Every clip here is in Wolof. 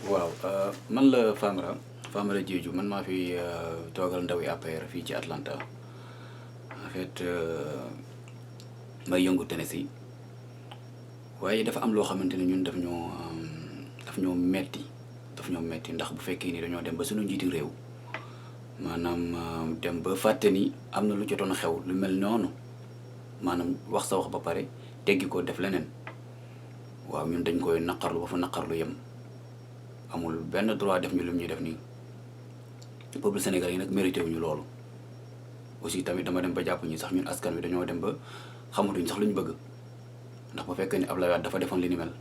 waaw man la Famara Diedhiou man maa fi toogal ndaw yi APR fii ci Atlanta en fait may yëngu Tennessee waaye dafa am loo xamante ne ñun daf ñoo metti ndax bu fekkee ni dañoo dem ba suñu njiiti réew maanaam dem ba fàtte ni am na lu jotoon xew lu mel noonu maanaam wax sa wax ba pare teggi ko def leneen waaw ñun dañ koy naqarlu ba fa naqarlu yem. amul benn droit def ñu lim ñuy def nii peuple Sénégal yi nag mérité wuñu loolu aussi tamit dama dem ba jàpp ñi sax ñun askan wi dañoo dem ba xamatuñ sax lu ñu bëgg ndax bu fekkee ni Abdoulaye Wade dafa defoon li ni mel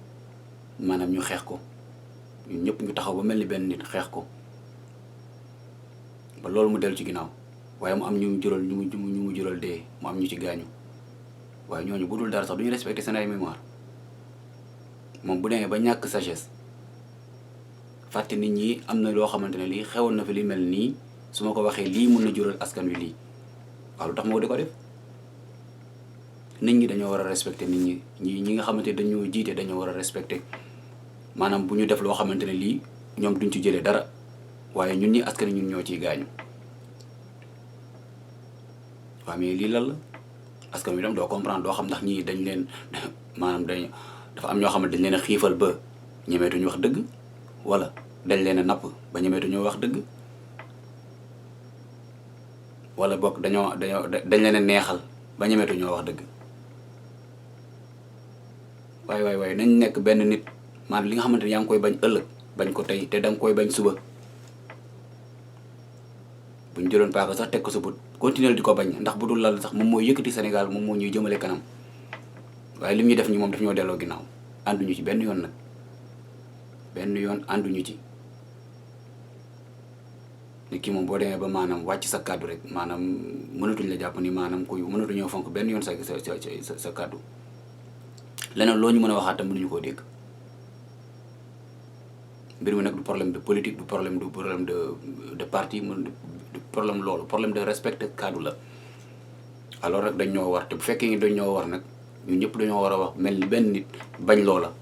maanaam ñu xeex ko ñun ñëpp ñu taxaw ba mel ni benn nit xeex ko ba loolu mu dellu ci ginnaaw waaye mu am ñu mu jural dee mu am ñu ci gaañu waaye ñooñu bu dul dara sax duñu respecté seen ay mémoire moom bu demee ba ñàkk sagesse fàtte nit ñi am na loo xamante ne lii xewoon na fi li mel nii su ma ko waxee lii mun na jural askan wi lii waaw lu tax moo di ko def nit ñi dañoo war a respecté nit ñi nga xamante ne dañoo jiite dañoo war a respecté maanaam bu ñu def loo xamante ne lii ñoom duñ ci jëlee dara waaye ñun ñi askan ñun ñoo ciy gaañu waaw mais lii lan la askan wi dem doo comprendre doo xam ndax ñii dañ leen maanaam dafa am ñoo xamante dañ leen a xiifal ba ñemeetuñu wax dëgg wala dañ leen a napp ba ñemeetu ñoo wax dëgg wala bokk dañ leen a neexal ba ñemeetu ñoo wax dëgg waaye nañ nekk benn nit maanaam li nga xamante ne yaa ngi koy bañ ëllëg bañ ko tey te da nga koy bañ suba buñ jëloon paaka sax teg ko sa bët continuer di ko bañ ndax bu dul lal sax moom mooy yëkkati Sénégal moom moo ñuy jëmale kanam waaye li ñuy def ñi moom daf ñoo delloo ginnaaw ànduñu ci benn yoon nag benn yoon ànduñu ci nit ki moom boo demee ba maanaam wàcc sa kàddu rek maanaam mënatuñ la jàpp ni maanaam kuy mënatuñoo fonk benn yoon sa kàddu leneen loo ñu mën a waxaat tam mënuñu koo dégg mbir mi nag du problème de politique du problème de parti du problème loolu problème de respect kàddu la alors rek dañ ñoo war te bu fekkee ni dañ ñoo war nag ñun ñëpp dañoo war a wax mel ni benn nit bañ loola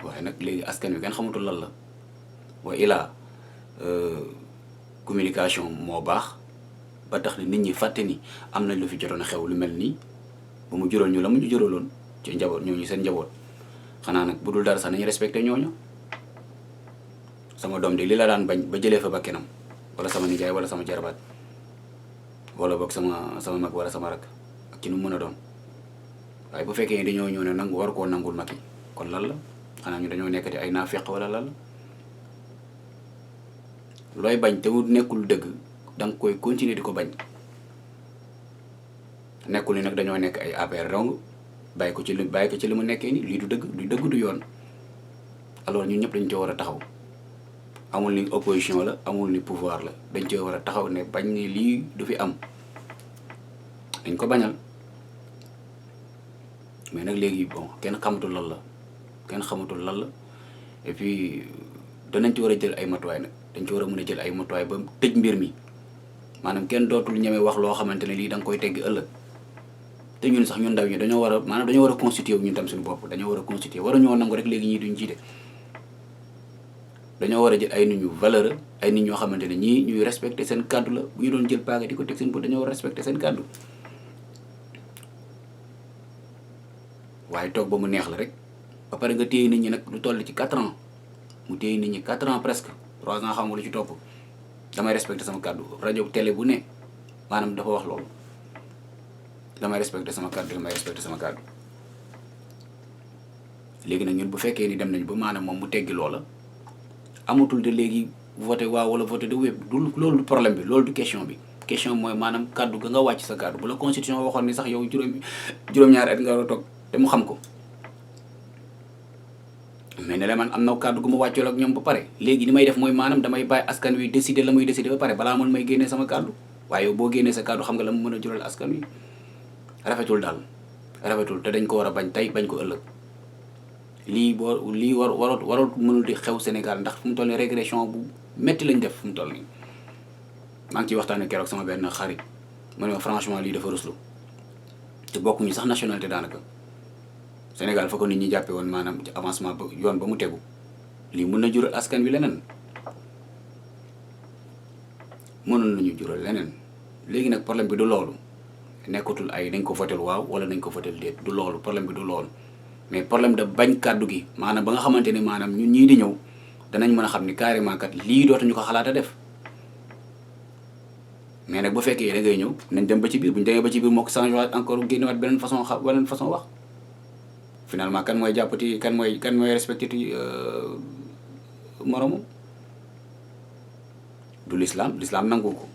waaye nag léegi askan wi kenn xamatul lan la wa ilaa communication moo baax ba tax ni nit ñi fàtte ni am nañ lu fi jotoon xew lu mel nii ba mu jural ñu la mu ñu juraloon ci njaboot ñooñu seen njaboot xanaa nag bu dul dara sax nañu respecté ñooñu sama doom de li la daan bañ ba jëlee fa ba kenam wala sama nijaay wala sama jarbaat wala boog sama mag wala sama rak ak ci nu mu mën a doon waaye bu fekkee dañoo ñëw ne nangu war koo nangul mag yi kon lan la xanaa ñu dañoo nekkati ay naafeq wala lan la looy bañ te mu nekkul dëgg da nga koy continuer di ko bañ nekkul ni nag dañoo nekk ay APR dong bàyyi ko ci li mu nekkee ni lii du dëgg du yoon alors ñun ñëpp dañ ci war a taxaw amul ni opposition la amul ni pouvoir la dañ ci war a taxaw ne bañ ni lii du fi am dañ ko bañal mais nag léegi bon kenn xamatul lan la et puis danañ ci war a jël ay matuwaay nag dañ ci war a mën a jël ay matuwaay ba tëj mbir mi maanaam kenn dootul ñeme wax loo xamante ne lii da nga koy tegg ëllëg te ñun sax ñun ndaw ñi dañoo war a constituer wu ñun tam suñu bopp dañoo war a constituer waruñoo nangu rek léegi ñii duñ jiite dañoo war a jël ay nit ñu valeur ay nit ñoo xamante ne ñii ñuy respecter seen kàddu la bu ñu doon jël paaga di ko teg seen bët dañoo war a respecter seen kàddu waaye toog ba mu neex la rek ba pare nga téye nit ñi nag lu toll ci 4 ans mu téye nit ñi 4 ans presque 3 ans xam nga lu ci topp damay respecter sama kàddu rajo télé bu ne maanaam dafa wax loolu damay respecter sama kàddu léegi nag ñun bu fekkee ni dem nañ ba maanaam moom mu teggi loola amatul de léegi voté waaw wala voté de wépp du loolu du problème bi loolu du question bi question mooy maanaam kàddu ga nga wàcc sa kàddu bu la constitution waxoon ni sax yow juróom-ñaari at nga war a toog te mu xam ko mais ne la man am na kàddu gu ma wàccool ak ñoom ba pare léegi ni may def mooy maanaam damay bàyyi askan wi décider la muy décider ba pare balaa man may génnee sama kàddu waaye yow boo génnee sa kàddu xam nga la mu mën a jural askan wi rafetul te dañ ko war a bañ tey bañ ko ëllëg lii warul mënul di xew Sénégal ndax fu mu toll nii régression bu métti lañ def fu mu toll nii maa ngi ciy waxtaanee keroog sama benn xarit mu ne ma franchement lii dafa ruslu te bokkuñu sax nationalité daanaka Sénégal fa ko nit ñi jàppee woon maanaam ci avancement ba yoon ba mu tegu lii mën na jural askan wi leneen mënoon nañu jural leneen léegi nag problème bi du loolu nekkatul ay nañ ko votel waaw wala nañ ko votel déet du loolu problème bi du loolu mais problème de bañ kàddu gi maanaam ba nga xamante ni maanaam ñun ñii di ñëw danañ mën a xam ni carrément kat lii dootuñu ko xalaat a def mais nag bu fekkee da ngay ñëw nañ dem ba ci biir bu ñu demee ba ci biir moo ko changé waat encore génnewaat beneen façon beneen façon wax finalement kan mooy jàppati kan mooy respecté ti moromam du l'islam nangu ko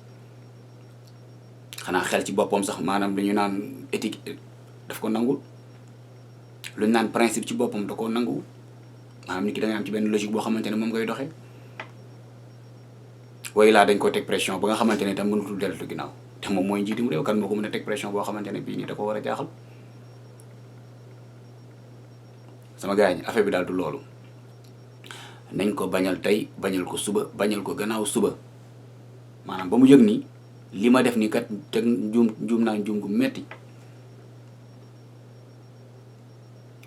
xanaa xel ci boppam sax maanaam lu ñu naan éthique daf ko nangul lu ñu naan principe ci boppam da koo nangu maanaam nit ki da ngay am ci benn logique boo xamante ne moom ngay doxee way laa dañ ko teg pression ba nga xamante ne tam mënutul deltu ginnaaw te moom mooy njiitum réew kan moo ko mën a teg pression boo xamante ne bii nii da ko war a jaaxal sama gars yi affaire bi daal du loolu nañ ko bañal tey bañal ko suba bañal ko gannaaw suba maanaam ba mu yëg ni li ma def nii kat teg juum naa juum gu metti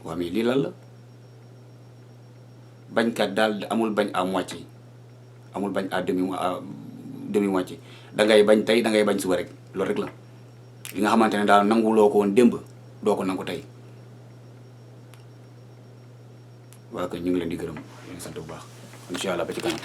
waa mais lii lan la bañkat daal amul bañ à moitié amul bañ à demi moitié da ngay bañ tey da ngay bañ suba rek loolu rek la li nga xamante ne daal nanguloo ko woon démb doo ko nangu tey waa kay ñu ngi leen di gërëm leen sant bu baax incha allah ba ci kanam